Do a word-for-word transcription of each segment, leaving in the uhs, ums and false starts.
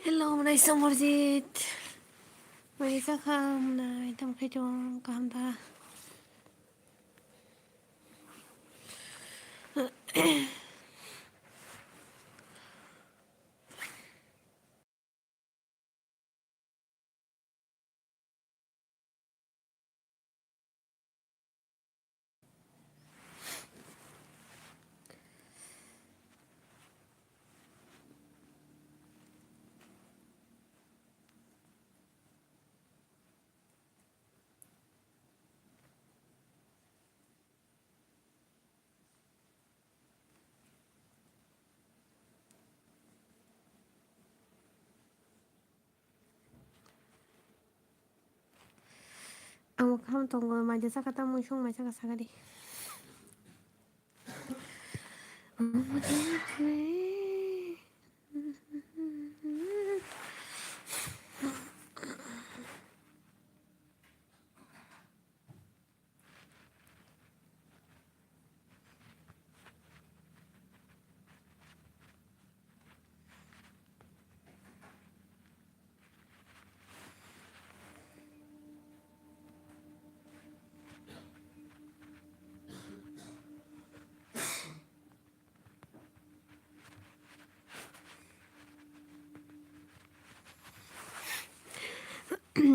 Hello, mwnai Somorjit. Mwnai sakha, mwnai tamo khe chwng kaham da? Ang bo kaham tongo, maija saka tamo song mai saka sakadi.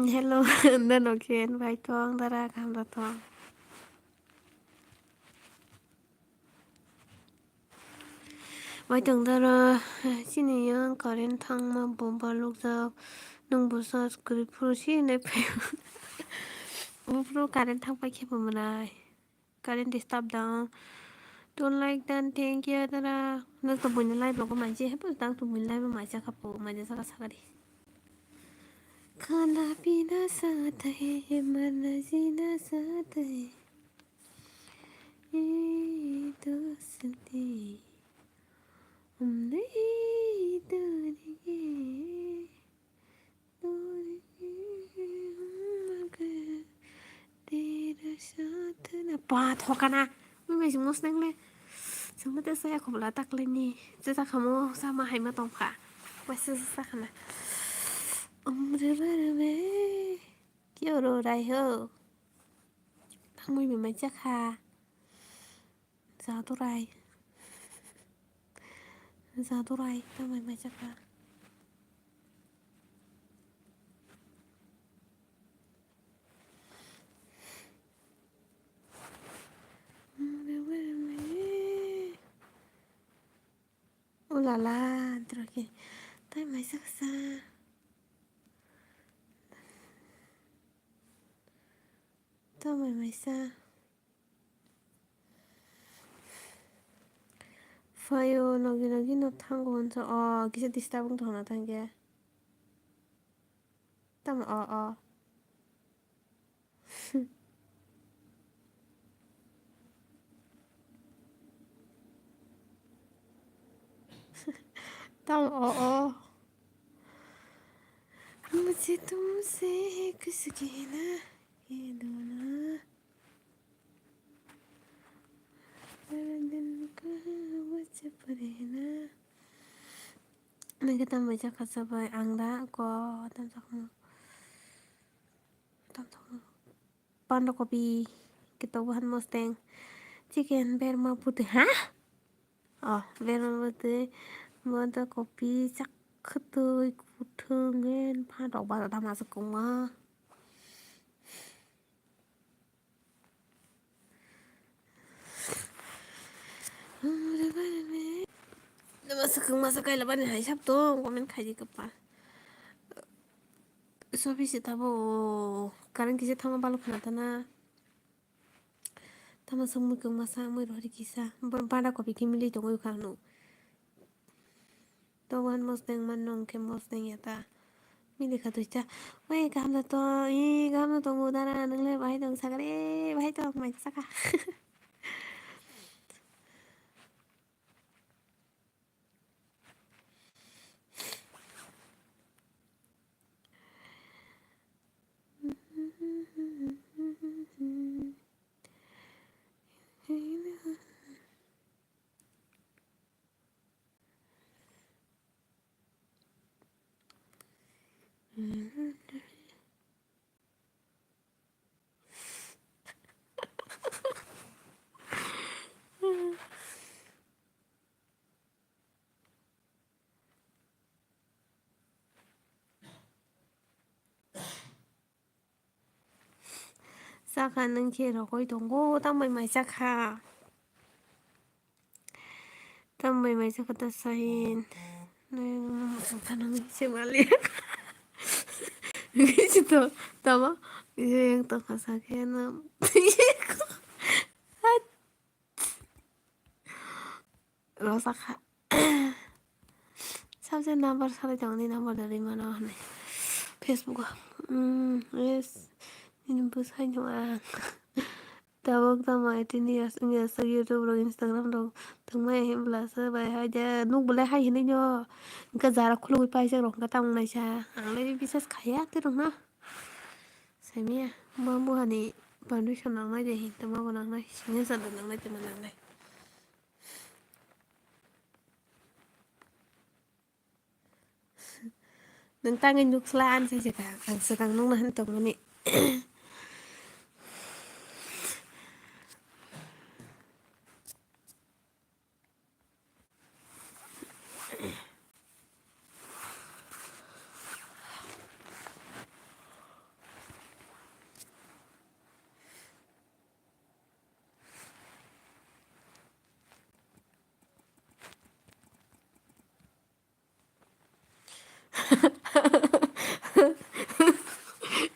Hello, nano khe invite tong dara, kaham da tong. Mai tong dara, chini yang current thangma bomba lukjak, nung bo search kwrwi phuru si hinwi phai. Buphuru current thang pai khe bo mwnai. Current disturb dang. Don't like dan, thank you dara. Nang to buini live logo mai je, hebu dang to buini live mai jakha po, mai jakha sakadi. Khana pina saath hai, marna jeena saath hai. Ye dosti hum nahi todenge, todenge hum agar tera saath na. Pa, thokana. Ui, mai jingmo sneng le. Sengma te saya khobla taklai ni. Che ta khamo, sama hai ma tongkha. Mai se sa khana. Umr bhar mein. Kyo ro rahe ho? Tangmui bai mai chakha. Jadurai. Jadurai tangmui mai chakha. Ulala, drake. Tai mai chakha. Tamo mai maisa. Phaio, nogi nogi no thango hwnsa. O, kisa disturb wng tongna thangkhe. Tamo, o, o. Tamo, o, o. Mujhe tumse kuch kehna hai dona. Nang khe tamo bai chakha chabai ang da ko tam chakha. Tam chakha. Banda kopi, kitok bahan mosteng, chicken, berma putui, ha? Oh, berma putui, banda kopi, chakhwtwi, kuthung, ngen, phan rok ba da masa kongma. Masa kong masa kaila bani hai sab to comment khai di kapa. Sobi se tabo current kisa thangma balok khna tana. Tama song mui kong masa mui rohori kisa. Bor banda kopi kimili tongoi khano. Towan mosteng man nong khe mosteng ya ta. Mili kha tui cha. Wei kaham da to. Ih, kaham da tongo dara. Nang le bahai tong sakare. Bahai tong mai saka. Sakha nwng khe rogwi tongo, tambai mai chakha. Tambai mai chakha ta sahin. Nwng mwsang kha nwng se mali. Nwng se to tamo. Nwng tongkha sakhe nwng. Rosakha. Sabse number salai tongni number da rimano hwnwi. Facebook o. Mm, yes. Nini bwsai no ang. Tabuk tamo eighteen years wngya sak YouTube rok Instagram rok tongmai himla se bai hai de nuk belai hai hinui no. Hingke jara khulugwi paijak rok hingke tamung naisa. Ang lai bisas khaiya tei rok no. Saimanya, ma buhani permission nangnai de, hing tongma bo nangnai, signature da nangnai, tongma nangnai. Nwng tangwi nuksla, ani sai se ka, ang swkang nukna hwn tongmani.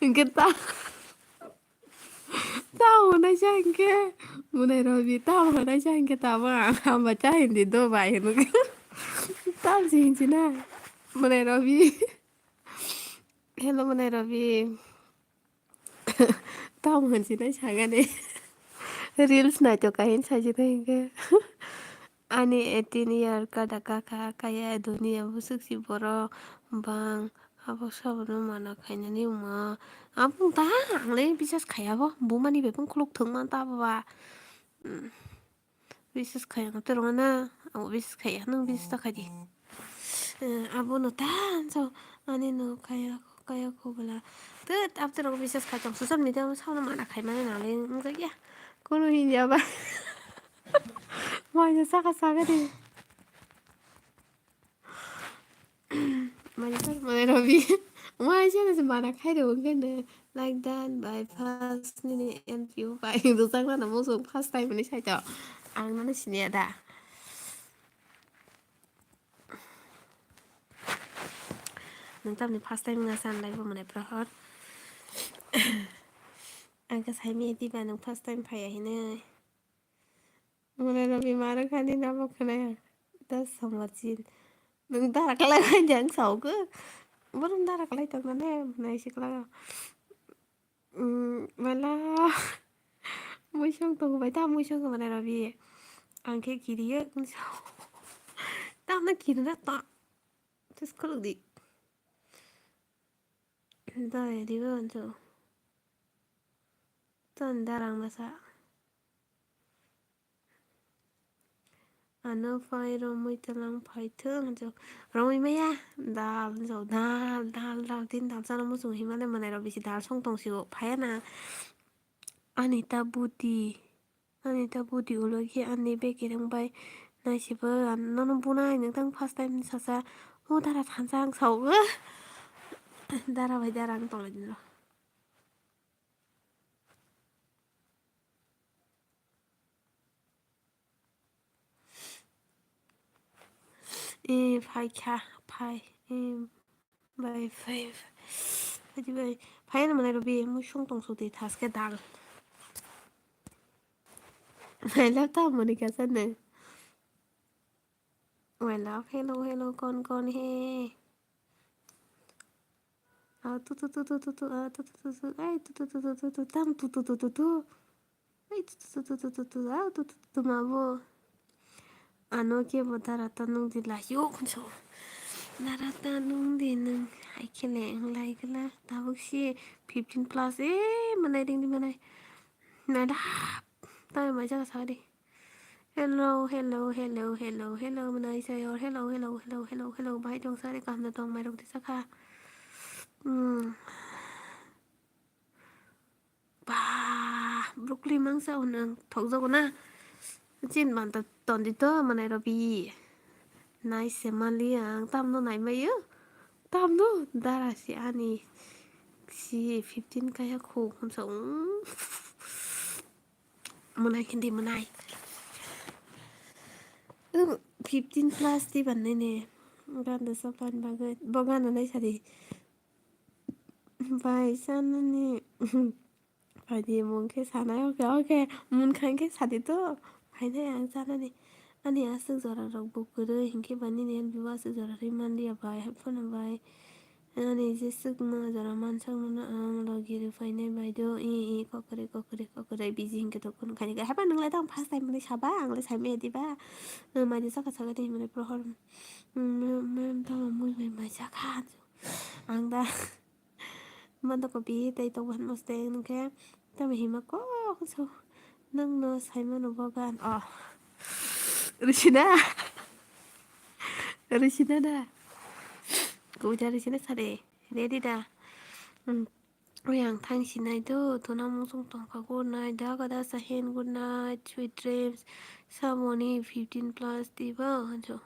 Hingke ta, ta hwnai sa hingke, mwnai Robi, ta hwnai sa hingke, ta bo ang hamba cha hindi do bai hwnwi. Ta si hinchi na, mwnai Robi. Hello, mwnai Robi. Tamo hinsinai sagani. Reels naitokha hin sajinai hingke. Ani eighteen year kada kaka kaya duniya busuk si borok bang abo sabono mana khainani wngma. Abong ta angle bisas khaya bo bumani bebang khuluk thwngma ta baba. Bisas khaya ang tei rwngna, ang bisas khaya, nwng bisas ta khai di. Eh, abono ta, so, ani no khaya, khaya kho bwla. Tei, abo tei rok bisas khai tong, social media o sauna mana khai mani nang le, wngkha ya. Kunu hinya ba. Manya saka saka di. Manya saka manya Robi. Manya saka se mana khai rw wngkha ne. Like that, by fast nini N P U bai rwchapna no muchung first time hinwi saito. Ang nono siniya da. Nwng tamni first time wngya sa nai bo mwnai prohor. Ang khe saimanya diba nwng first time phaiya hinwi. Mwnai Robi ma rwkha ni nabo khwnaya. Da samajin. Nwng dara kalai bai jang saukhe. Borom dara kalai tongmani mwnai sikla. Mm, mala. Muisung tong bai ta muisung mwnai Robi. Ang khe kiriye. Tamna kirina ta. Tes khuluk di. Dai dibo anjo. Ton darang masa. Ano phai romwi tlang phai thung hinjo. Romwi maya dal hinjo dal dal dal tin dal chana muchung himale mwnai rok bisi dal song tong sio phaya na. Ani ta buti ani ta buti ulo khe ani bag kereng bai naisibo nono bunai nang tang first time sasa o dara thansa ang sao dara bai dara ang tong lai dino. E phai kha phai e bai phai phai phai phai na manai robi mui song tong sute thaske dal. Naila ta mani kasa ne. Naila hello hello kon kon he. Ah, tu tu tu tu tu tu ah, tu tu tu tu ai tu tu tu tu tu tu tam tu tu tu tu tu. Ai tu tu tu tu tu tu tu ah tu tu tu tu ma bo. Ano khe bo dara ta nung di la yo kunso. Dara ta nung di nung ai khe le ang lai khe la tabuk si fifteen plus e manai ring di manai. Naila ta mai jaga sa di. Hello hello hello hello hello manai sayor hello hello hello hello hello bai tong sari kaham na tong mai rok di sakha. Hmm. Ba, broccoli mangsa hwnwi ang thokjago na. Chin man ta tondi to manai robi. Nai se mali ang tamno nai mayo. Tamno dara si ani si fifteen kaya kho hamsa. Manai khindi manai. Fifteen plus di ban nene. Gan da sa pan bagwi. Bo gan nai sadi. Bai sanani. Bai di mung khe sanai, oke, oke. Mun khan khe sadi to. Hai nai ang sanani. Ani aswk jora rok bo kwrwi hinkhe ba nini help bo aswk jora rwi manliya bai. Hai phano bai. Ani je swkma jora mansakmano ang logi rwphainai bai do. I, i, kokore, kokore, kokore. Biji hinkhe to kun khaini. Hai ba nang lai tang first time mani saba, ang lai sai maya diba. Mai di saka saka di mani prohor. Mem, mem, tamo mui mai mai sakha. Ang da. Manda kopi tei tokbo hwnmo se tei hwnkhe tamo hima kok so nwngno saimano bo gan. Oh. Risina. Risina da. Kuja risina sare. Ready da. Hmm. Oi ang thang sinai do. Tuna mung song tongkha good night. Da kada sahin good night. Sweet dreams. Samoni fifteen plus diba. Hanjo.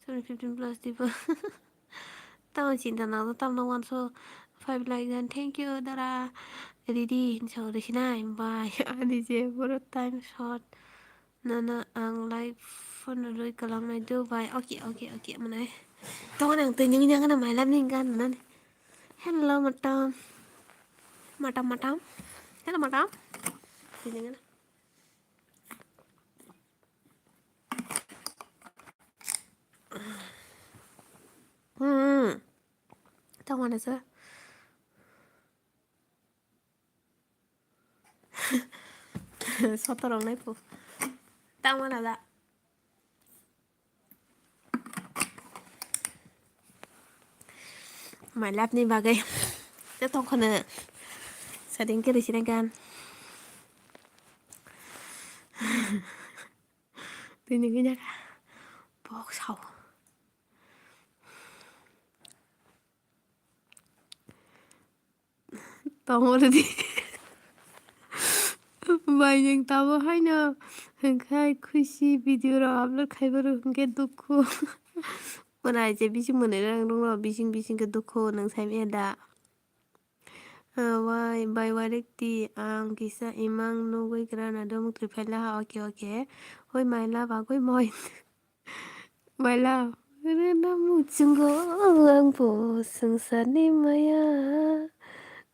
Samoni fifteen plus diba. Tamo chinta nang tamno wanso five like dan thank you dara. Ridi hinso risinai bai ani je boro time short nana ang like phone roi kalam nai do bai. Okay, okay, okay, manai. Tong nang twi nung yang na mailab ning gan nani. Hello matam. Matam, matam. Hello matam. Twi nung na. Hmm. Tamo na sa. Sotorok nai po. Tamo na da. My love ni bagwi. Te tongkhone. Sading kiri sini gan. Tini gini ka. Bok sao. Tongmordi. Bai nwng tamo haino hwnkhe khuisi video rok upload khaibaru hwnkhe dukhu. Mwnai je bising mwnai rang rung rok bising bising khe dukhu nwng sai manya da. Wai bai wairek ti ang kisa imang nugwi grana do muktrwi phaila ha oke oke. Oi maila bagwi moi. Maila rwna muchungo ang bo swngcharni maya.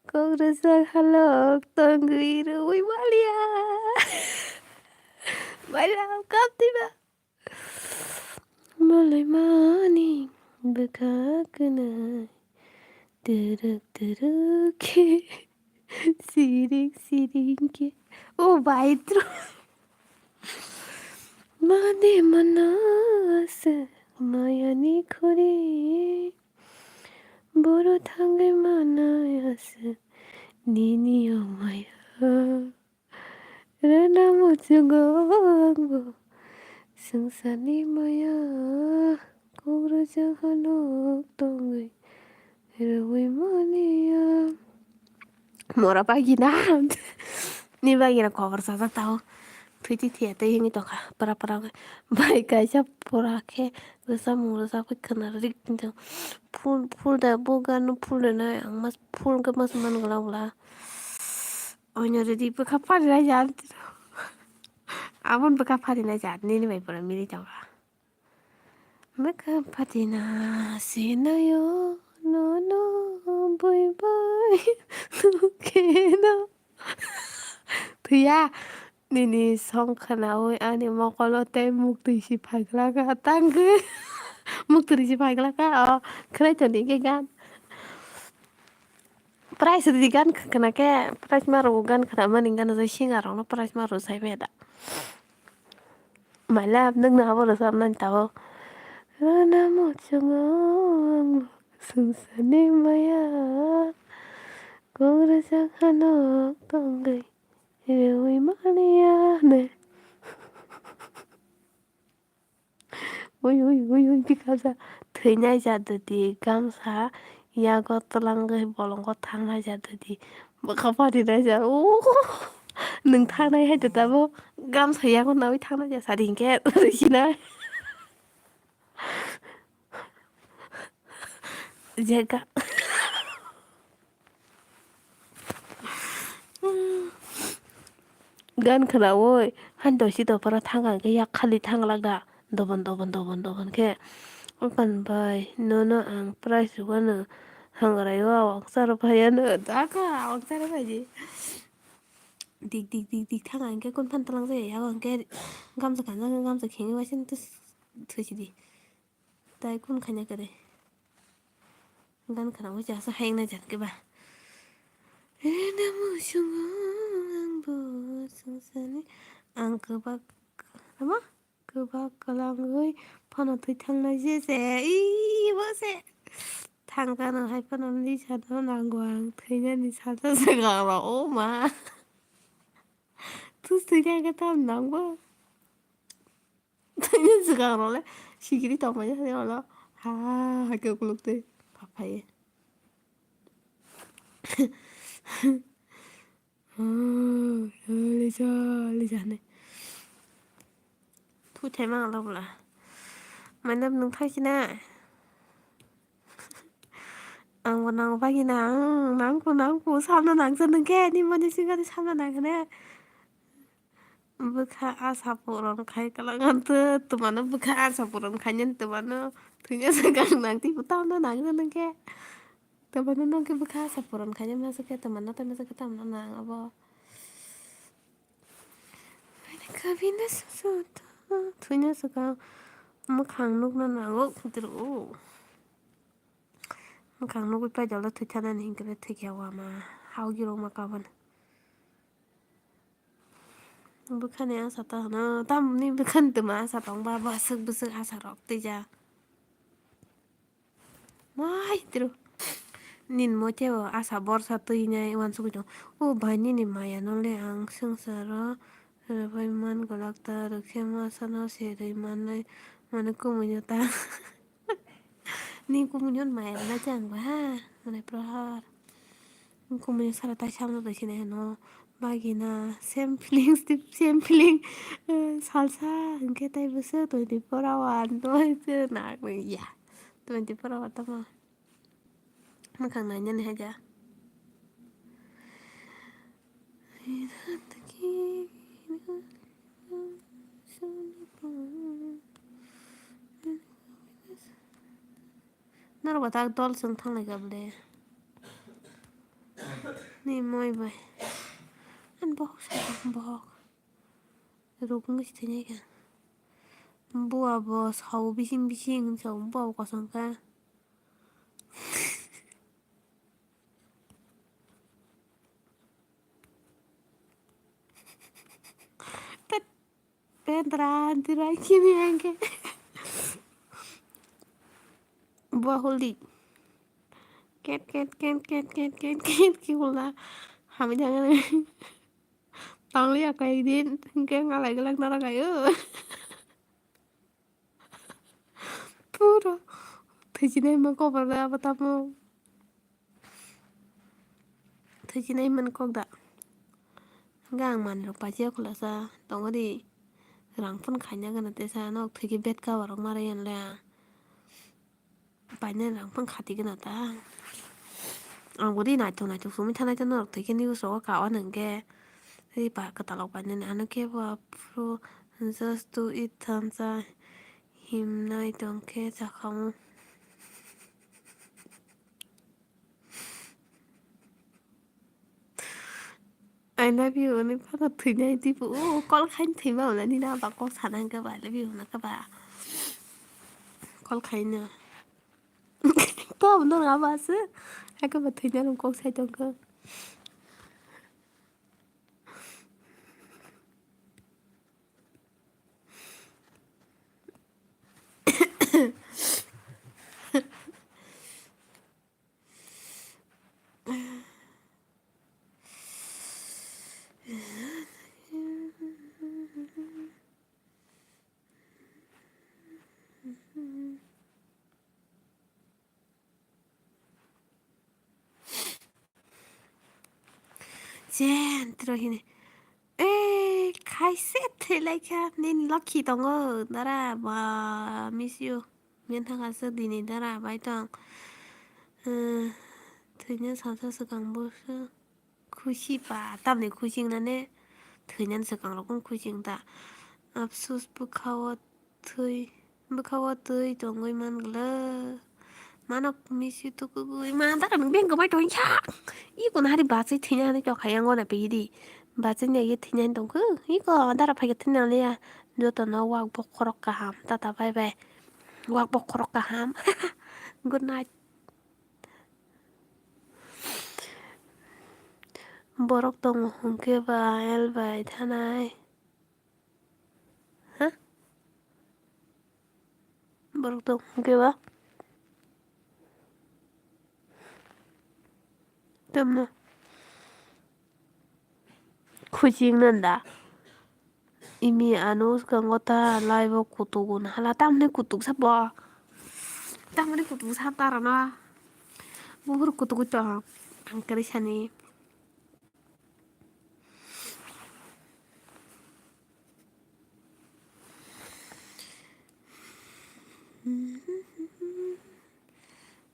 Kok rwjak halok tongwi rwui maliya. Maila kaptiba. Malaimani bwkha kwnwi twrwk twrwk khe siring siring khe. O bai tro. Mane mana se mayani khuri. Boro thangwi mana se nini o maya. Rwna muchungo ang bo swngcharni maya. Kok rwjak halok tongwi rwui maliya. Mora bagina. Ni bagina kokor sajak tao. Thwiti thiya tei hinwi tongkha. Pra pra bai kaisa pura khe rwchapmung rwchapwi khwna rik tong. Phul phul da bo gano phul rwnai ang mas phul khe mas man gla gla. Oino rwdi bwkha pharinai jat. Aboni bwkha pharinai jat nini bai pura mili tongkha. Mekha patina sinayo nono bui bai nukeno. Thuya nini song khwnaui ani mokolo tei muktwi si phaiglaka tangwi. Muktwi si phaiglaka o khwlai toni khe gan. Price rwdi gan khwna khe price ma rwo gan khwna mani gan jai singer rokno price ma rwo sai maya da. My love, nwngno abo rwchapnani tabuk. Rana muchungo ang swngcharni maya. Kok rwchak hanok tongwi rwui maliya ne. Ui, ui, ui, ui, bikha ja. Thwinai ja dwdi gamsa yago twlangwi bolongo thangnai ja dudi. Bwkha pari nai ja. O, nwng thangnai hai da tabuk. Gamsa yago nawi thangnai ja sadi hinkhe rwsinai. Jega. Gan khwnaui, han dosi dophra thang ang khe yak khali thang lak da. Dobon, dobon, dobon, dobon khe. Okan bai, nono ang price rwgano. Hangrai o awang charo phaiano. Daka, awang charo phaidi. Dik, dik, dik, dik thang ang khe kun phan talang jaya. Yago ang khe gamsa kanjak, gamsa khengwi waising tus-, thwisidi. Tai kun khaina kwrwi. Gan khwnaui chasa hayung naijak khe ba. Rina muchungo ang bo swngcharni ang kwbak, ama? Kwbak kwlangwi phano thwi thangnai se se. Ii, bo se. Thangkano hai phano lisano nango ang thwinani sata swkang rok. O ma. Tus thwinai khe tam nangbo. Thwinani swkang rok le sikiri tongmani hani olo. Ha, ha, khe ukuluk twi phaphai. Oh, lisa, lisa hinwi. Thwi thaima ang labla. Mane nwng thai sina. Ang bo nang bagina, ang nangku, nangku, samno nangsa nungkhe, ni mani singari samno nangkhe. Bwkha asa puron khai kwlwng hwntw, twmano bwkha asa puron khainani twmano thwina swkang nang twibo tamno nangna nangkhe. Twmano nangkhe bwkha asa puron khaina masa khe twmano tei masa khe tamno nang abo. Thwina swkang mwkhang nukna nango khwtwrw. Mwkhang nugwi paidolo thwithanani hinkhe thwikhe wama hao girokma kabani. Bwkhani asa ta hwno, tamni bwkhani twma asa tongba bwswk bwswk asa rok twija. Mai tru. Nini moitebo asa borsa twinai uansugwi tongo. O bhai nini maya nole ang swngcharo rwbai man gwlak ta rwkhe masano serwi manai mane kumui no ta. Ni kumui no maya rwna chang ba ha, mane prohar. Kumui sara tai samno twi sinai hwno. Bagina same feelings, same feeling. Eh, salsa hinkhe tai bwswk twenty four hour no se nagwi ya. Twenty four hour tamo. Mwkhang nainani haja. Norok bo tak dol chwng thanglaikha bwle. Ni moi bai. Ani bohok sa bohok. Ruk wngwi se thwinaikha. Bua bo sao bising bising hinwi sao bua bo kosom kha. Tet, tet, ra, tira, kini angke. Buah holi. Ket, ket, ket, ki hula. Hami jangan. Tangli aku edin, hingke ngalai gelak nara kayu. Puro. Thwijinai ma kobar da abo tamo. Thwijinai man kok da. Hingke ang manwi rok paijak khulasa tongo di. Rang phano khaina gana tesa nok thwiki bed cover rok ma rw yan le ang. Paina rang phano khati gana ta. Ang bo di naitok naitok sumui thanai ta norok thwiki news rogo ka o nangke. Ri pa kwtalok painani ano kebo aphuru just do it thansa himnai tongkhe chakhamu. I love you hwnwi phano thwinai tipo. O, call khaini thwima hwnwi nini aba kok sana hwnkhe ba, I love you hwna khe ba. Call khaino. Tamo no aba se. Hakhe ba thwinai rok kok sai tongkha. Jen tro hini. Ei, khaise thwilaikha, nini lokhi tongo, dara, ba, miss you. Nini thangkha se dini dara, bai tong. Eh, thwina salsa swkang bo se khusi ba, tamni khusi wngnane thwinani swkang rok wng khusi wng ta. Afsus bwkha o thwi, bwkha o twi tongwi man glak. Mano miss you tukugwi man ta, nang beng kwbai tong ya. I kono hari bachai thwina hinwi tongkha yang gona pehidi. Bachai ni ye thwina hinwi tongkha. I ko dara phaikhe thwina le ya. Jotono wak bokhorok kaham. Tata bye bye. Wak bokhorok kaham. Good night. Borok tongo hwnkhe ba el bai thanai. Ha? Borok tongo hwnkhe ba? Tamno? Khuching nanda. Imi ano swkango ta live o kutugo nahala. Tamni kutuk sabo. Tamni kutuk sab ta rano. Buhur kutuk to. Ang kari sani.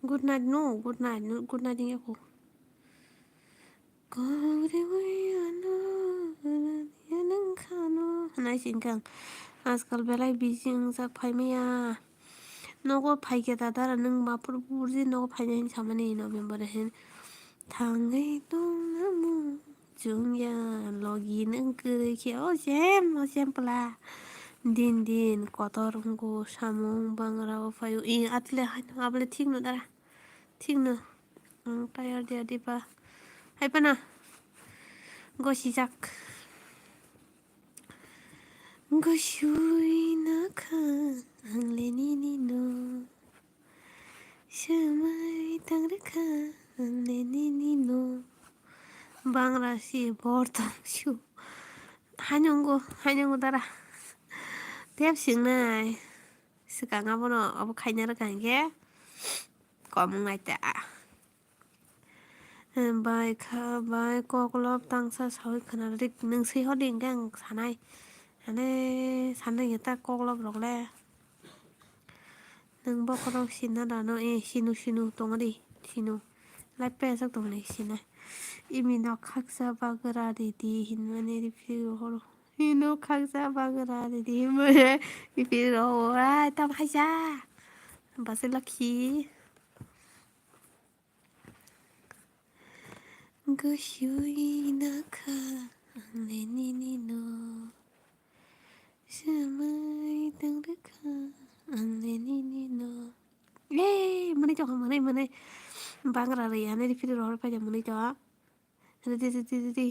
Good night no, good night no, good night ya ko. Kok de wai ano, ya nang khano. Hanai singkang. Askal belai busy wngjak phaimaya. Nogo phaikhe ta dara nwng maphuru burji nogo phainai hinwi samani November hin. Thangwi tongnamu chwngya logi nwng kwrwi khe o sem o sem pla. Din din kotor wngo samung bangra o phaio. I atle haino abole thikno dara. Thikno. Ang tired ya diba. Hai pana. Gosijak. Gosui nakha ang le nini no. Swmai tang rwkha ang le nini no. Bangra si bor tong su. Hainungo, hainungo dara. Tep singnai. Swkang abono, abo khaina rwkha hinkhe. Kom wngnai ta. Bai kha, bai koklop tangsa sawi khwna rik nwng swi hor di hinkhe ang sanai. Ane sanai ya ta koklop rok le. Nwng bokhorok sinna dano, eh, sinu, sinu, tongo di, sinu. Live page o tongni sinai. Imi no khaksa bagra ridi hinmani riphi rohoro. Ino khaksa bagra ridi hinmani riphi rohoro. Ai, tam haisa. Basi lakhi. Gosui nakha ang le nini no. Swmai tang rwkha ang le nini no. Yay! Mwnwi tongkha, mwnwi, mwnwi. Bangra rwi, ani riphi rohor paida mwnwi tongkha. Ridi, ridi, ridi.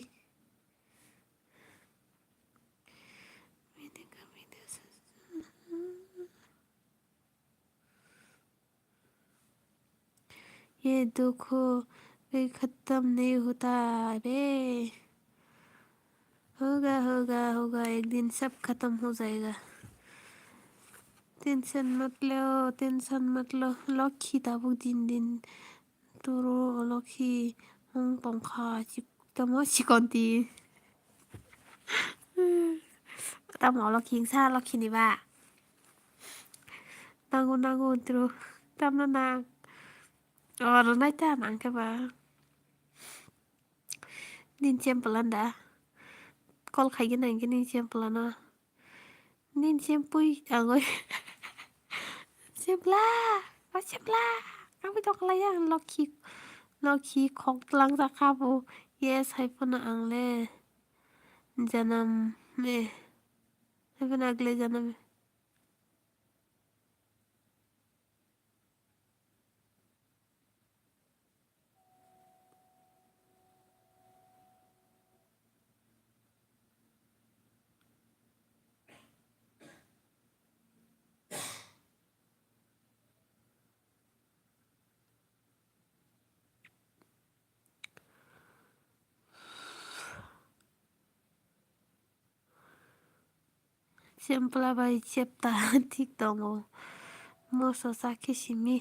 ये दुख भी खत्म नहीं होता रे। होगा, होगा, होगा, एक दिन सब खत्म हो जाएगा। Tension mat lo, tension mat lo, lokhi tabuk din din turo lokhi wng tongkha, chik-, tamo chikonti. Tamo lokhi wngsa lokhi ni ba. Nango, nango, turo. Tamno nang. O, rwnai ta nang khe ba. Nini chempla da. Call khaigwi nang khe nini chempla no. Nini chempui tangwi. Chempla, o chempla. Ang bai tongkha lai ya, lokhi, lokhi khok tlang jakha bo. Yes, hai phano ang le janam me. Hai phano agle janam me. Chempla bai chepta thik tongo. Moso chakhe simi.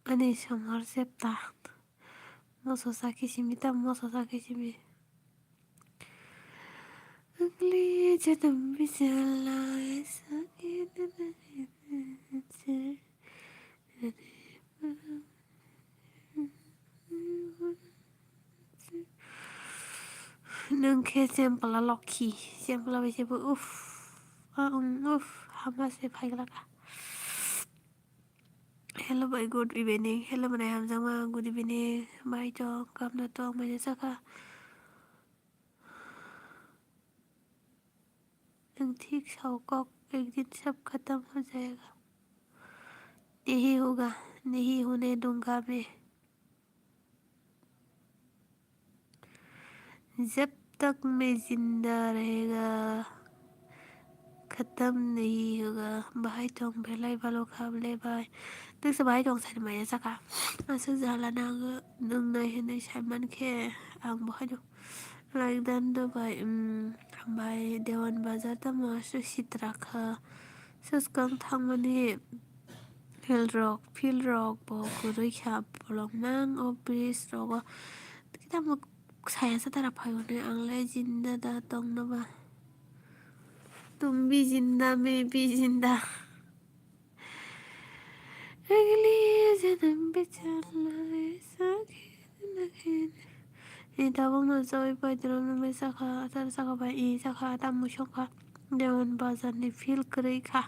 Ani somar chepta. Moso sakhe simi, tam moso sakhe simi. Ugly jadam bijalai sakhe. Nwng khe chempla lokhi, chempla bai se bo uff, ah, um, uff, hama se phaiglaka. Hello bhai, good evening. Hello mwnai hamjakma, good evening. Bhai tong, kamna tong, manya sakha. Ang thik sao kok, ek din sab khatam ho jayega. Nahi hoga, nahi hone dunga main. जब तक मैं जिंदा रहेगा, खत्म नहीं होगा. Bahai tong belai balo kha ble bai. Nwngsa bahai tong sani maya saka. Aswk jala nango nwng nai hinwi saiman khe ang bahai no. Like dan do bai, um, hambai Dewan Bazar tamo aswk sitra kha. Swskang thangmani Field rok, field rok bo kwrwi kha, bolong mang o bridge rogo. Tamo saya sa tara phai hwnwi ang le jinda da tongno ba. Tum bhi jinda, main bhi jinda. Agli janam bhi chal rahe sakhe na khe. Ni tabuk no joi pai drum no bai sakha, tar sakha bai i sakha, tam musong kha. Dewan Bazar ni field kwrwi kha.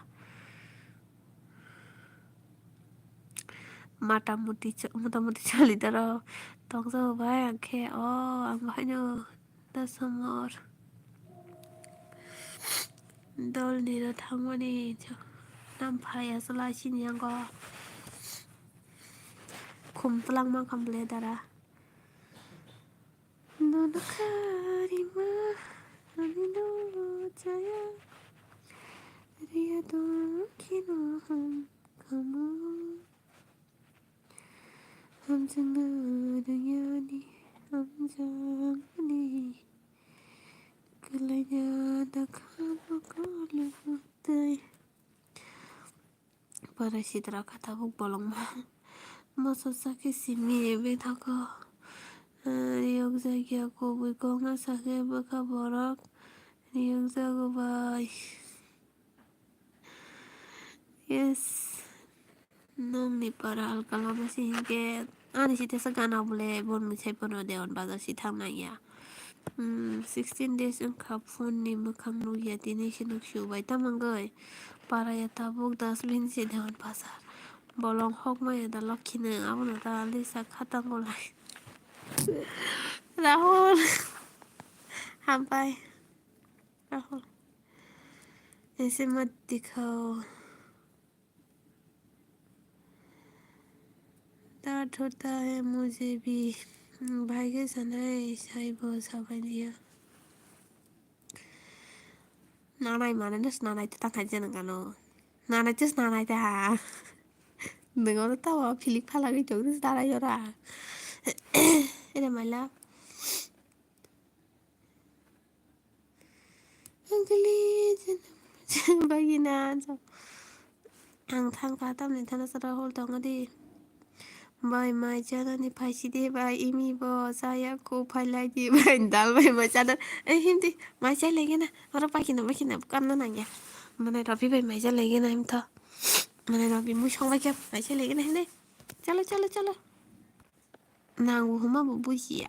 Mata muti cho-, mota muti choli doro tongjago bai, ang khe o ang bahaino da somor dol ni ro thangmani cho-, nam phai aswk lai sini yango khum twlang mankha ble dara. Nono karima, ani no chaya, riya do kheno ham kamo. Hamjwngna rwngya ni hamjakmani, kwlaina da khamo kolok twi. Para sitra kha tabuk bolongma. Moso sakhe simi bithoko. Riyok jakya kubui kokno sakhe bwkha borok riyok jago bai. Yes. Nokni para halka lama se hinkhe ani sitesa gana bole bon mwsai pono Dewan Bazar si thang nangya. Hmm, sixteen days wngkha phone ni mwkhang nukya, tini se nuksio bai tamangwi. Paraya tabuk dustbin se Dewan Bazar. Bolong hokmaya da lokhi nw, abono ta lisa khatang bolai. Rahul. Hampai. Rahul. Ese mat dikhao. Dard hota hai mujhe bhi. Bhai khe sanai saibo sabainiya. Nanai mane no snanai ta tangkha je nang kano. Nanai te snanai ta. Nang ono ta wa philik phalagwi tong dis darai ora. Ere maila. Ugly bagina. Ang thangkha tamni thana sara hol tongo di. Bai mai chanani phaisi de bai imi bo chaya ko phailai di bai dal bai mai chana. Eh, hindi mai chai lagi na. Oro pakina pakina kanna nangya. Mane Rabi bai mai chai lagi na himtho. Mane Rabi mui song bai khe mai chai lagi na hindi. Chalo, chalo, chalo. Nango hwnba bo bujiya.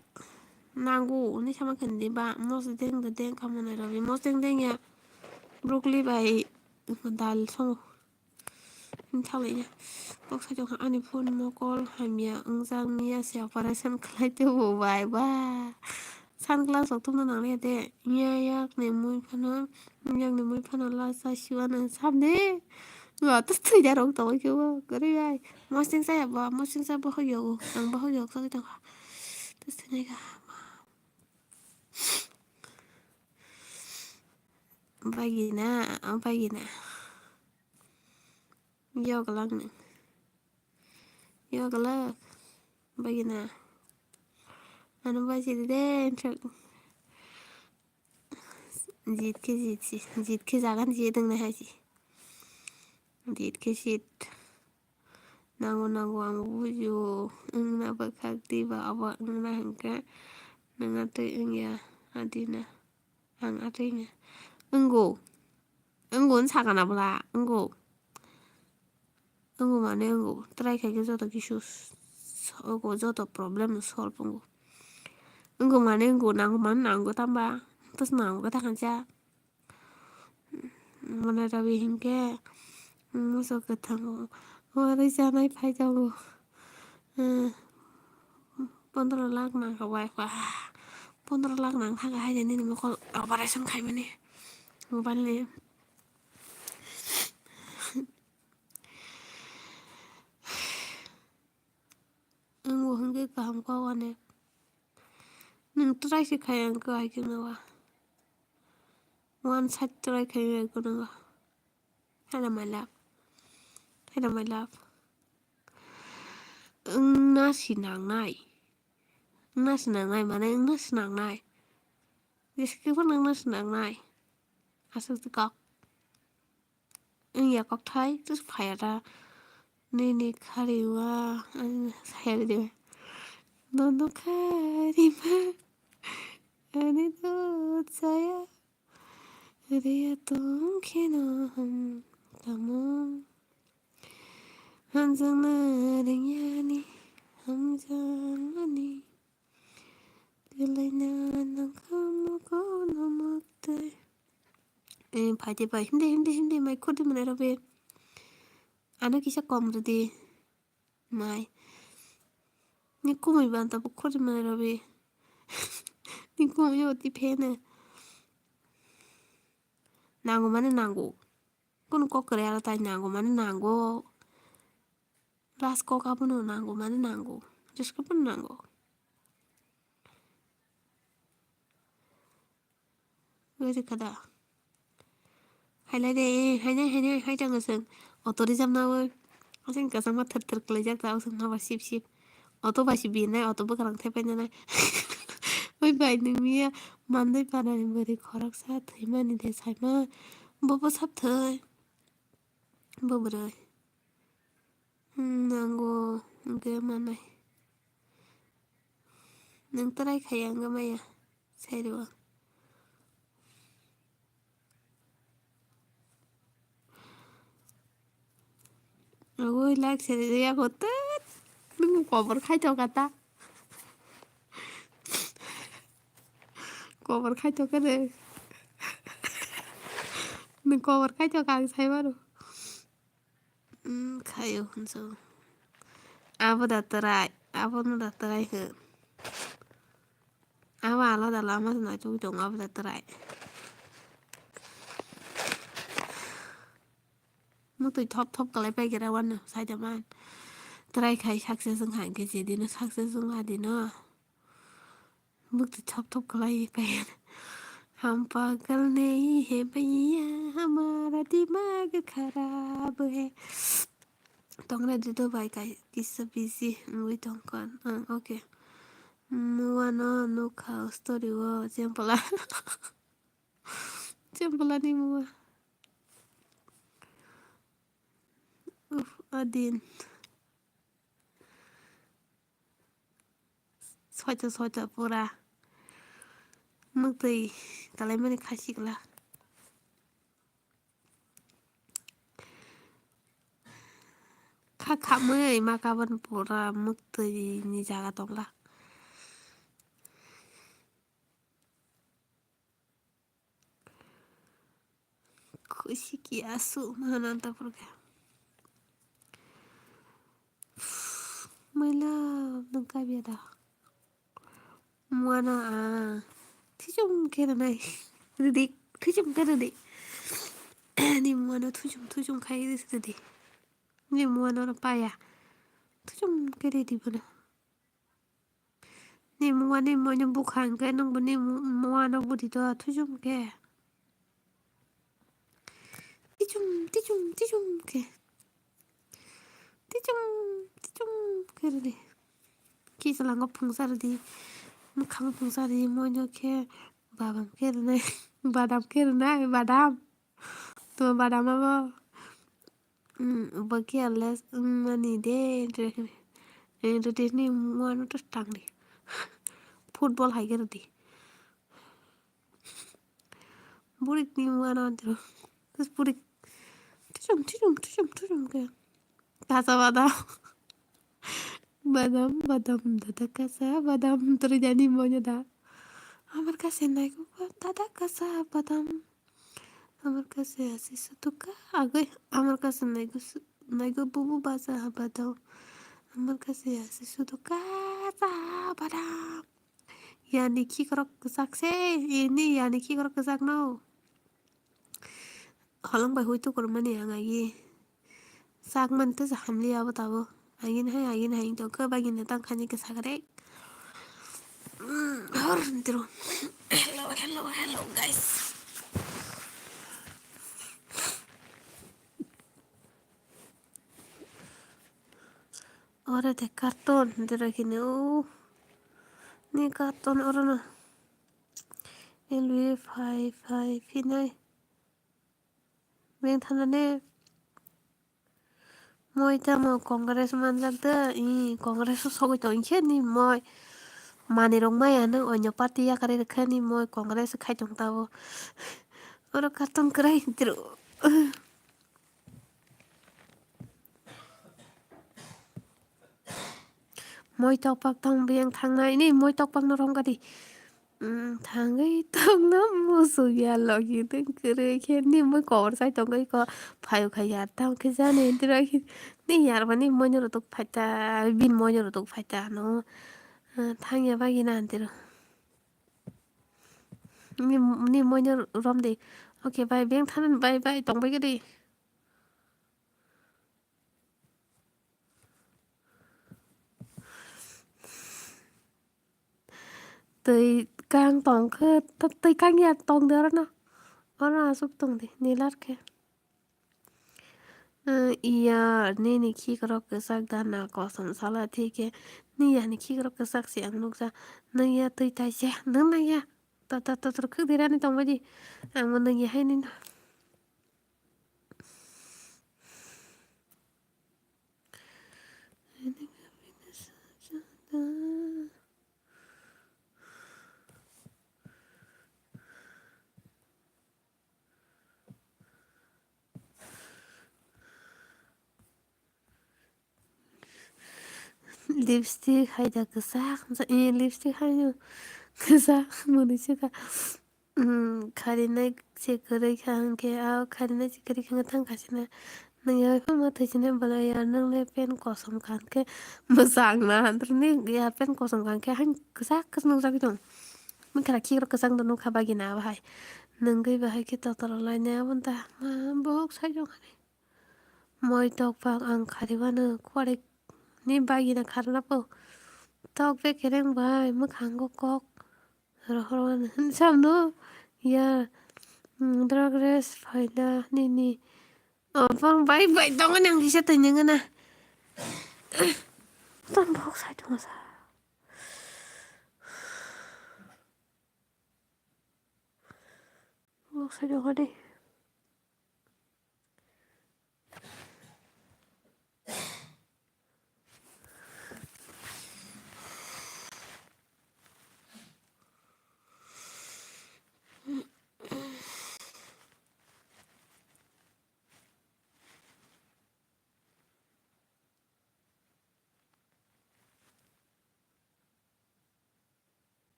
Nango hwnwi sama khe nini ba mosodeng da deng kha mwnai rok, mosodeng dengya brokoli bai dal songo. Thalaiya kok sai tongkha ani phone mokol hamya wngjak miya se operation khlai tongbo bai ba. Sunglass rok tongna nangliya de. Yak ni mui phano, yak ni mui phano lasa siwa nang samde. Wa to thwi da rok tongwi khe bo kwrwi bai. Mosodeng chaya bo, mosodeng cha bo hoyok, ang bo hoyok chagwi tongkha. To thwi nai kha. Bagina, bagina. Yoglak ni. Yoglak. Bagina. Ano baji de, jit khe jit si, jit khe jagan jit wng nai hai si. Jit khe jit. Nango, nango, ang bujio. Wngna bwkhak di ba obo wngna hwnkhe nwng atwi wngya, adina ang atwi wngya. Wngo, wngo wng sakana bwla, wngo. Wngo mane wngo, try khaikhe joto kisu s-, s-, wngo, joto problem no solve wngo. Wngo mane wngo, nango mane nango tamba, tos nango khe ta khansa. Mane rabi hinkhe, muso kwthango warwi chanai phai tongo. Pondro lakh nang kha bai kha. Pondro lakh nang kha hai nini mokol operation khaimani. Mobile ni. Ang bo hwnkhe kaham kok ani. Nwng try se khai ang khe hai khe no ba. One side try khai ang khe no ba. Hello my love. Hello my love. Wngna si nangnai. Wngna si nangnai mane wngna si nangnai. Jeske phano wngna si nangnai. Aswk kok. Wngya kokthai, tus phaya ta. Nini khariwa, ani saya de. Nono kharima, ani to saya. Riya tong kheno ham tamo. Hamjangna ringyani, hamjangmani. Twlaina nangkha mokol no mwktwi. Eh, phaidi bai, himdi, himdi, himdi, mai khudi mwnai rw bi. Ano kisa kom rwdi. Mai. Ni kumui ban tabuk khudi mwnai rw bi. Ni kumui yo ti phene. Nango mane nango. Kunu kok kwrwi aro tai nango mane nango. Last kok abono nango mane nango. Jeske phano nango. Wngwi rwkha da. Hailai de, hainai, hainai, hai tango chwng. Auto rijak nawi. Aswk kwchangma thwr thwr kwlaijak ta, aswk ma ba sip sip. Auto bai si birnai, auto bwkrang thepaijaknai. Oi bai, nungya mandai panani bwrwi khoroksa thwimani de saima. Bobo sap thwi. Bo bwrwi. Hmm, nango hwnkhe manai. Nwng try khai ang maya, sai rw ang. Ogo like se ya ko tet. Nwng kobor khai to kata. Kobor khai to kare. Nwng kobor khai to kang sai maro. Mm, khayo hwnso. Abo da trai, abo no da trai hwn. Abo alada lama se nai tugwi tongo, abo da trai. Mutwi thop thop kalai pai kira wano, sai da man. Trai khai success wng kha, hwnkhe je dino success wng kha dino. Bukti thop thop kalai pai. Hum pagal nahi hai bhaiya, hamara dimag kharab hai. Tongra dido bai kai kisa busy wngwi tongkha. Ang, okay. Mua no nukha story o chempla. Chempla ni mua. Uf, adin. Soita soita pura. Mwktwi kalaimani kha sikla. Kha khamwi ma kabon pura mwktwi ni jaga tongla. Kushiki asu mana tapurka. Maila nung kabya da. Muano a. Thijum khe rwnai. Ridi, thijum khe ridi. Ni muano thujum, thujum khai ridi. Ni muano ro paya. Thujum khe ridi bono. Ni mua ni moino bukha hwnkhe nwng bo ni mu-, mua no budi do thujum khe. Tichum, tichum, tichum khe. Tichum, tichum khe rwdi. Kichwlango phungsa rwdi. Mwkhango phungsa rwdi. Moino khe babam khe rwnai. Badam khe rwnai, badam. To badam abo. Hmm, bo careless wngmani de, eh, rwdi ni muiano to tangdi. Football hai khe rwdi. Burik ni muiano antro. Terus burik. Tuchum, tuchum, tuchum, tuchum khe. Kasa badam. Badam, badam, dada kasa badam. Terus jadi maunya da. Amar kase naigo ba, dada kasa badam. Amar kase asi sutuka. Agoi, amar kase naigo su-, naigo bubu basa badam. Amar kase asi sutuka sa badam. Yani khikrok kwchak se, ini yani khikrok kwchak no. Holong bai hui tukur mani ang agi. Sak man tesa hamli abo tabo. Agin hai, agin hai, to khe bagini tang khani kwchak rek. Mm, hor, dro. Hello, hello, hello, guys. Oro de carton, dera kini, oh. Ni carton oro no. Elwi phai, phai, phinai. Beng thana ne. Moi tamo Congress manjak da, i Congress o sogwi tong khe ni moi. Manwi rok maya nang onyo party yakarwi rwkha ni moi Congress khai tong tabo. Oro carton kwrai dro. Moi tokpak tong biyang thangnai ni moi tokpak no rong gadi. Mm, thangwi tongno musu ya logi tong kwrwi khe ni moi kobor sai tongwi ko phayu kha yar tamo khe jani dira khe ni yar mani moi no rwtuk phaita bin moi no rwtuk phaita no. Ah, thangya bagina antiro. Ni, ni moi no rom de. Okay, bye, beng thanan bye bye tong bai gadi. Twi kang tong khe, twi kang ya tong de oro no. Oro aswk tong de, nilar khe. Eh, iya, nini khikrok kwchak da na kosom sala thik khe, ni yani khikrok kwchak se ang nukja. Nang ya twi tai se, nang nang ya. Ta, ta, ta, ta, khuk dirani tong bai di. Ang bo nang ya hai ni no. Lipstick hai da kwchak, eh, lipstick hai no kwchak mwnwi se kha. Hmm, kharinai se kwrwi kha hwnkhe, ah, kharinai se kwrwi kha hwnkhe thang kha sina. Nang ya phano ma thwi sina belai ya, nang le pant kosom kha hwnkhe mwchang na, nang ya pant kosom kha hwnkhe haino kwchak kwchak nukjagwi tong. Mwkhra khikrok kwchang do nukha bagina abo hai. Nungwi bahai khe totoro lainai abo da, ma bohok sai tong kha ni. Moi tokpak ang khari mano, kuarik ni bagina kharna po. Tok bekereng bai mwkhango kok rohor mano. Samno ya, mm, drag race phaina nini. Oh, bang bai bai tongo nang kisa twi nang na. Tong bok sai tongo sa. Bok sai tongo de.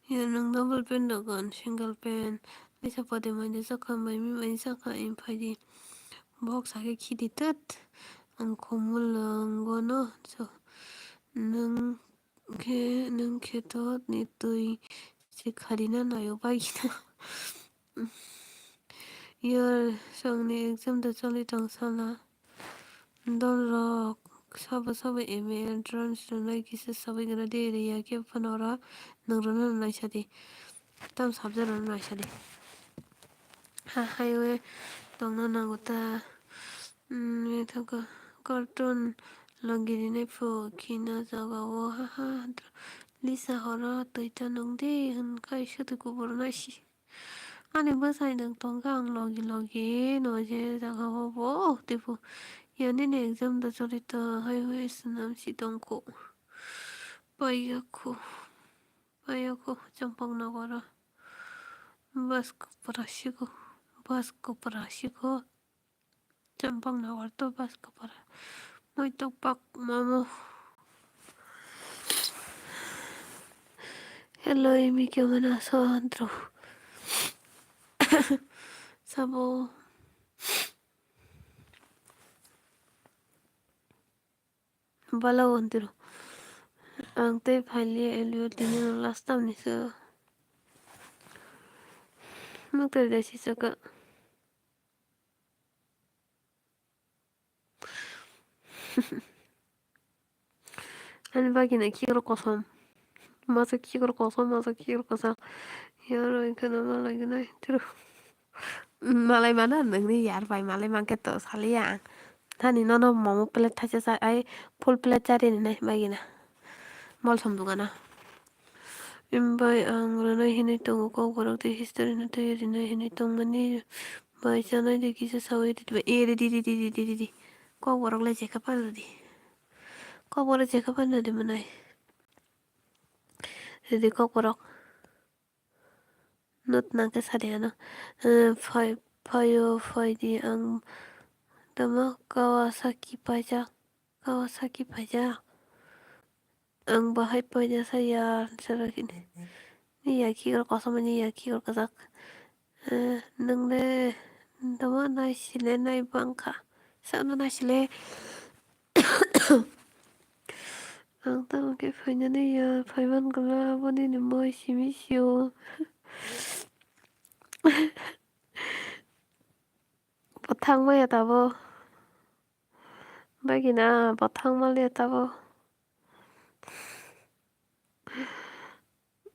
Yo, nwng double pant rok single pant. Misa pade mai de chakha, mai mi mai chakha, in phai di. Bok sa khe khi di tat. Ang khumul ang gono. So, nwng khe, nwng khe to ni twi se khari na nayo bagina. Yo, songni exam da choli tong sala. Dol rok sabo sabo M A entrance rwnai kisa sabai gra de, riya khe phano oro nwng rwna naisa di. Tam subject rwna naisa di. Ha, highway tongna nango ta. Hmm, methoka cartoon logi rinai pho khina jaga o, ha, ha. Lisa horo twi ta nung di hwn kai swtwi kubur nai si. Ani bwsai nung tongkha ang logi logi no je jaga o bo twibo. Yani ni exam da choli ta hai hui swnam si tongkho. Paiya kho. Paiya kho champang nogoro. Bus kupra siko. Bus kupra siko. Champang nogor to bus kupra. Moi tok pak mamo. Hello, imi kemana so antro. Sabo. Bala wantiro. Ang tei phailiya elio tini no last time ni so. Nuk tei dai si saka. Ani bagina kikrok kosom. Masa kikrok kosom, masa kikrok kosom. Yaro ikhana malai gnai. Tiro. Malai mana nungni yar bai malai mankhe to saliya ang. Thani nono momo plate thaisa sa ai full plate chari rinai bagina. Mol som dugana. Imbai ang rwnai hinwi tongo, kokborok tei history no twi rinai hinwi tongmani bai chanai de kisa sawi ridi bai. E ridi ridi ridi ridi. Kokborok le jekha pan ridi. Kokborok jekha pan ridi manai. Ridi kokborok. Not nangkhe sadi ano. Eh, phai, phaio, phaidi ang tamo Kawasaki paijak, Kawasaki paijak. Ang bahai paida saya, sero kini. Ni ya kikrok kosom, ni ya kikrok kwchak. Eh, nung le tamo nai sile nai bangkha. Sano nai sile. Ang tamo khe phainani ya, phaiman gula, abo nini moi simi sio. Bo thang maya tabo. Bagina bo thang maliya tabo.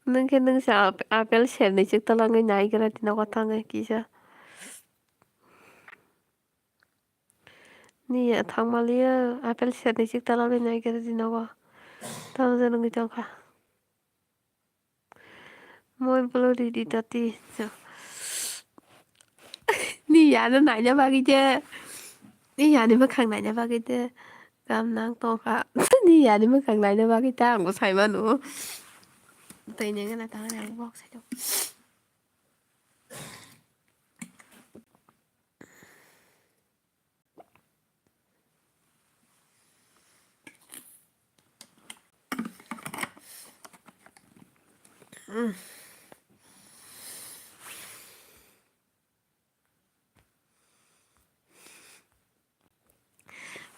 Nung khe nung se ap-, apple ser ni chwk talangwi nai gra tino kwthangwi kisa. Ni ya thang maliya apple ser ni chwk talangwi nai gra tino bo. Tamo je nungwi tongkha. Moi bolo ridi tati. Ni ya no naina bagwi je. Ni ya ni bwkhang naina bagwi je. Kam nang tongkha. Ni ya ni bwkhang naina bagwi ta ang bo sai mano. Tei neng na ta ang bok sai tong.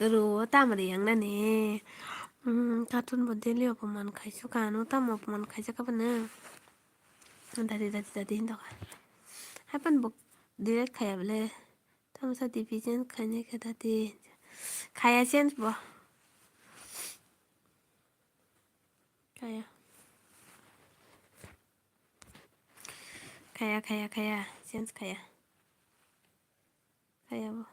Ro tamo riyang nani. Hmm, cartoon bo daily opoman khaisukha, ano tamo opoman khaijak abono. Dadi, dadi, dadi hinwi tongkha. Haiphano bo delete khaiya bole. Tamsa division khainai khe dadi. Khaiya change bo. Khaiya. Khaiya, khaiya, khaiya. Change khaiya. Khaiya bo.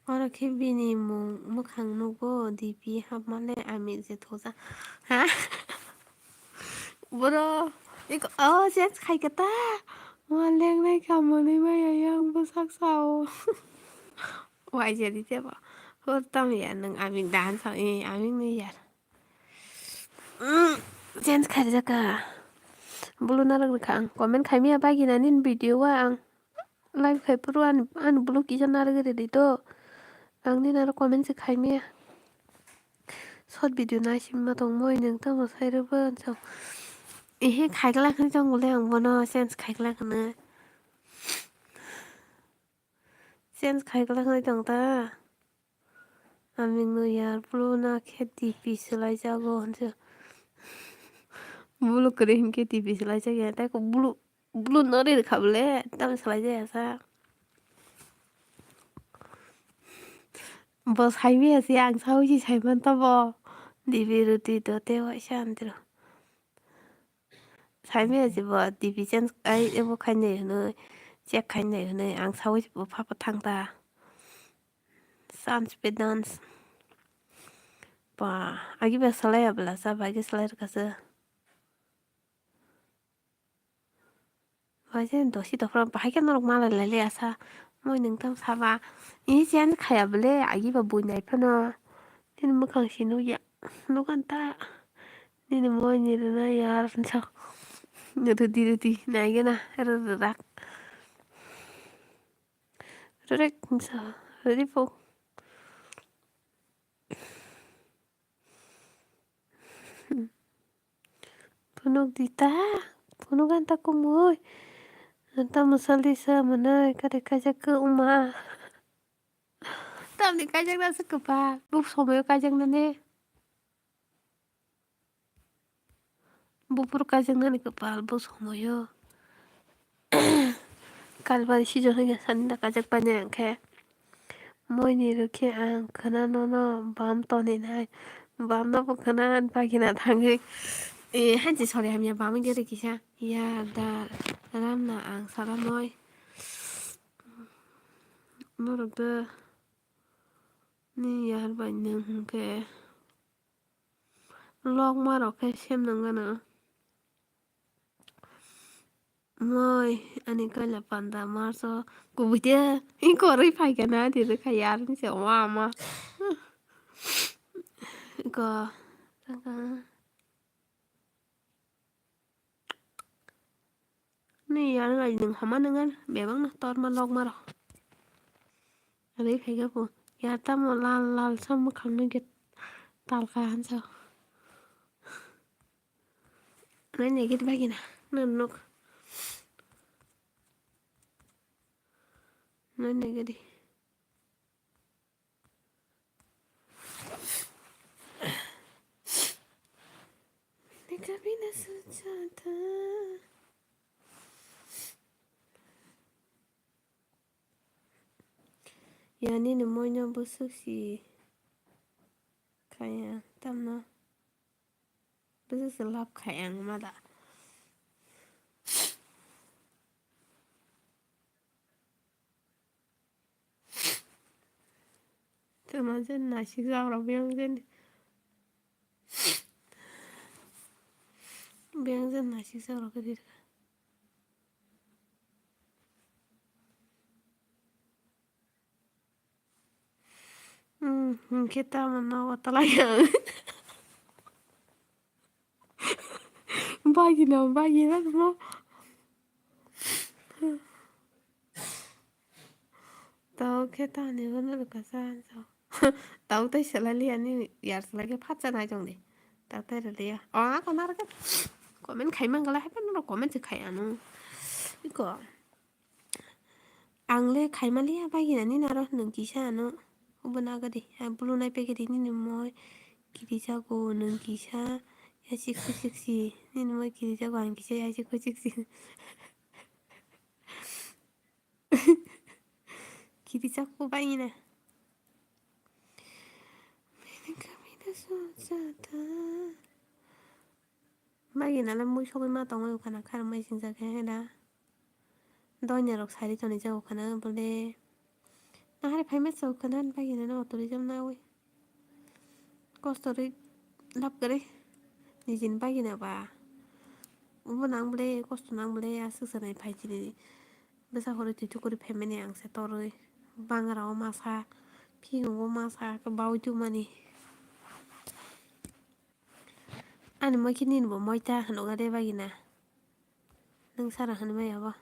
Oro khe bini mung mwkhang nugo, D P hapmale amik je thojak. Ha? Boro, iko, oh, change khai khe ta. Mo lengnai kha, mwnwi maya yang bwsak sao. Waisa di tebo. Hor tam ya, nwng amik dahan sao, eh, amik nwi yar. Mm, change kharijak kha. Bulu narwk rwkha ang. Comment khaimya bagina nini video o ang live khai phuru ani, ani bulu kisa narwgwi rwdi to. Ang nini aro comment se khaimya. Short video naisimma tongmoi nwng tamo sai rwbo ansong. Ehe, khaikla khwlai tong bole ang bono change khaikla khwlai. Change khaikla khwlai tong ta. Aming no yar bulu na khe D P swlai jago hwnse. Bulu kwrwi hinkhe D P swlai jak ya. Tei ko bulu, bulu no ri kha bole tam swlai jak ya sa. Bo sai maya se ang saui si sai man ta bo. D P roti to te waisa antro. Sai maya se bo D P change ai ebo khainai hwnwi, check khainai hwnwi ang saui si bo pha pha thang ta. Sans pe dance. Ba, agi ba salai abla sa, ba agi salai rwkha se. Ba je dosi dophra bahai khe norok malai lai le asa. Moi nwng tang saba. Ini siyan khaya bole, agi ba bui nai phano. Nini mwkhang si nukya. Nukan ta. Nini moi ni rwna yar so. Rwdi rwdi, nai gana, rw rw rak. Rw rek, so, rwdi po. Phunuk di ta, phunuk an ta kumui. An ta musal di sa manai, kare kajak ke uma. Tamni kajak na se kwpal, buk somoyo kajak na ne. Buphuru kajak nani kwpal, buk somoyo. Kalbari sijon hwnkhe sani da kajak painai ang khe. Moini rwkhe ang khwna nono bam toninai. Bam no bo khwna bagina thangwi. E, hanchi sori hamya bam wngya rw kisa. Ya da ramna ang salamoi. Norok da ni yar bai nwng hwnkhe. Lokma rok khe sem nang gana. Moi ani kaila panda marso kubui de, i koroi phai gana di rwkha yar ni se wa ma. Ko. Ni yar bai nwng hama nwngan bebak no torma lokma rok. Rwi phai khe bo yar tamo lal lal sa mwkhang nugwi talka hansa. Nai nai gidi bagina nang nuk. Nai nai gidi. Nikabina sujata. Yani ni moino busuk si kaya tamno. Busuk si lap kaya ang mada. Tama je nasik jak rok biyang je ni. Biyang je nasik jak rok khe dirkha. Hmm, hwnkhe tamo nogo twlai ang. Bagina, bagina mo. Tao khe tani bono rwkha sa hansa. Tao tei selali ani yar selagi phatsa nai tong di. Tao tei rwliya. O, ako narwkhe comment khai mangala, hai phano comment se khai ano. Iko. Ang le khaimaliya bagina nini aro nwng kisa ano. Obo nagadi, ang bulu nai pegedi nini moi kirijago nwng kisa. Yasik sik sik si, nini moi kirijago ang kisa yasik sik sik si. Kirijago bagina. Bini kamina sojata. Bagina le mui sogwi ma tongwi ukana khar mai singjak he da. Doina rok sari toni jago khana bole. Nahari phai ma chao khana bagina no auto rijam nawi. Kosto ri lab kare. Nijin bagina ba. Ubo nang bole kosto nang bole aswk sanai phai chini. Bwsa horo twi tukuri phaimani ang se torwi. Bangra o masa, phiyung o masa, baui tongmani. Ani moi khe nini bo moi ta hwnwi de bagina. Nwng sara hwnwi maya bo.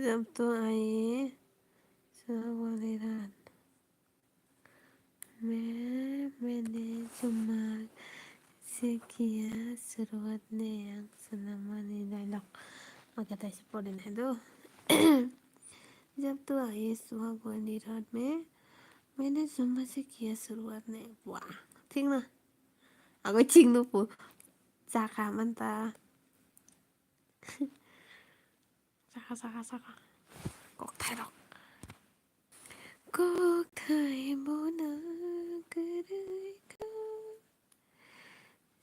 जब तू आई, सुहाग वाली रात में, मैंने जुम्मा से किया शुरुआत ने ang swnamani dialogue. Oke, taisa pori nai do. जब तू आई सुहाग वाली रात में, मैंने जुम्मा से किया शुरुआत ने. Wah, thik na? Agoi ching no po. Chakha manta. Chakha, chakha, chakha. Kokthai rok. Kokthai bona kwrwi kha.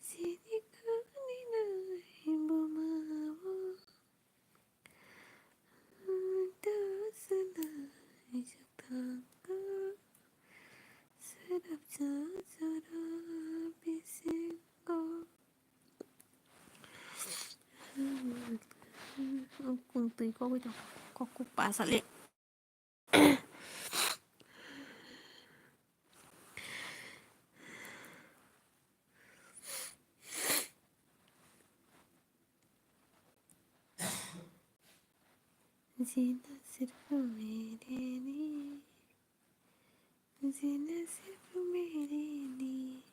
Sini kani nai buma bo. Dosanai jak thangkha. Sarap cha sarap bisingo. Kung twi kogwi tong kok kuk pa sale. जीना सिर्फ मेरे लिए, जीना सिर्फ मेरे लिए।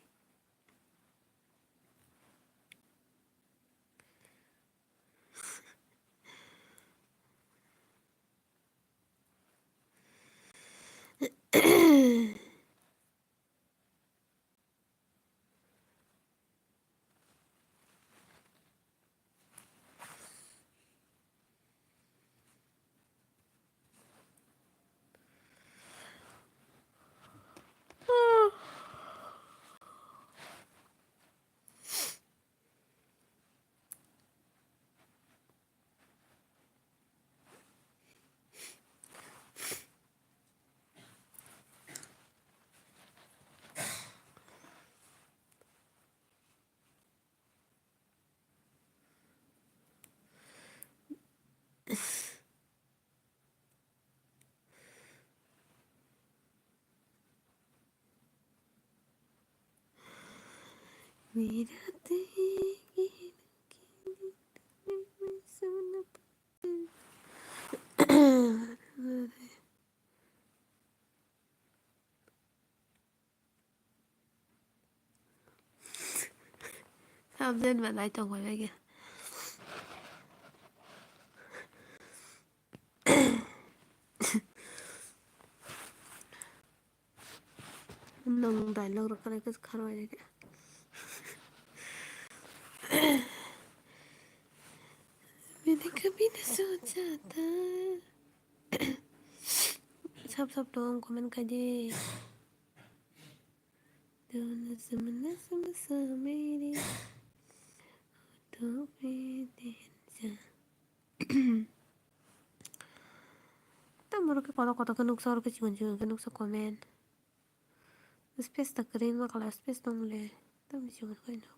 Subject ba nai tong bai bai khe. Nong dialogue rok kare khe kharwai khe. Bini khe bini sochata. Sab sab tong comment khai di. Dona samana samasa mere. Auto pe tensa. Tamo rok khe kotor kotor khe nuksa, oro khe chikon chikon khe nuksa comment. Space ta kwrwi wngma kala space tong le. Tamo chikon khe no.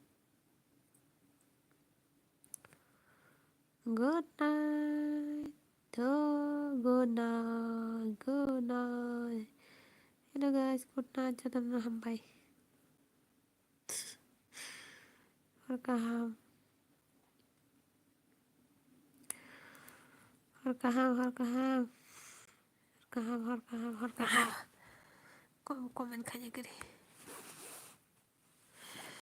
Good night. To, good night. Good night. Hello guys, good night. Jotono hambai. Hor kaham. Hor kaham, hor kaham. Hor kaham, hor kaham, hor kaham. Kom-, comment khaina kwrwi.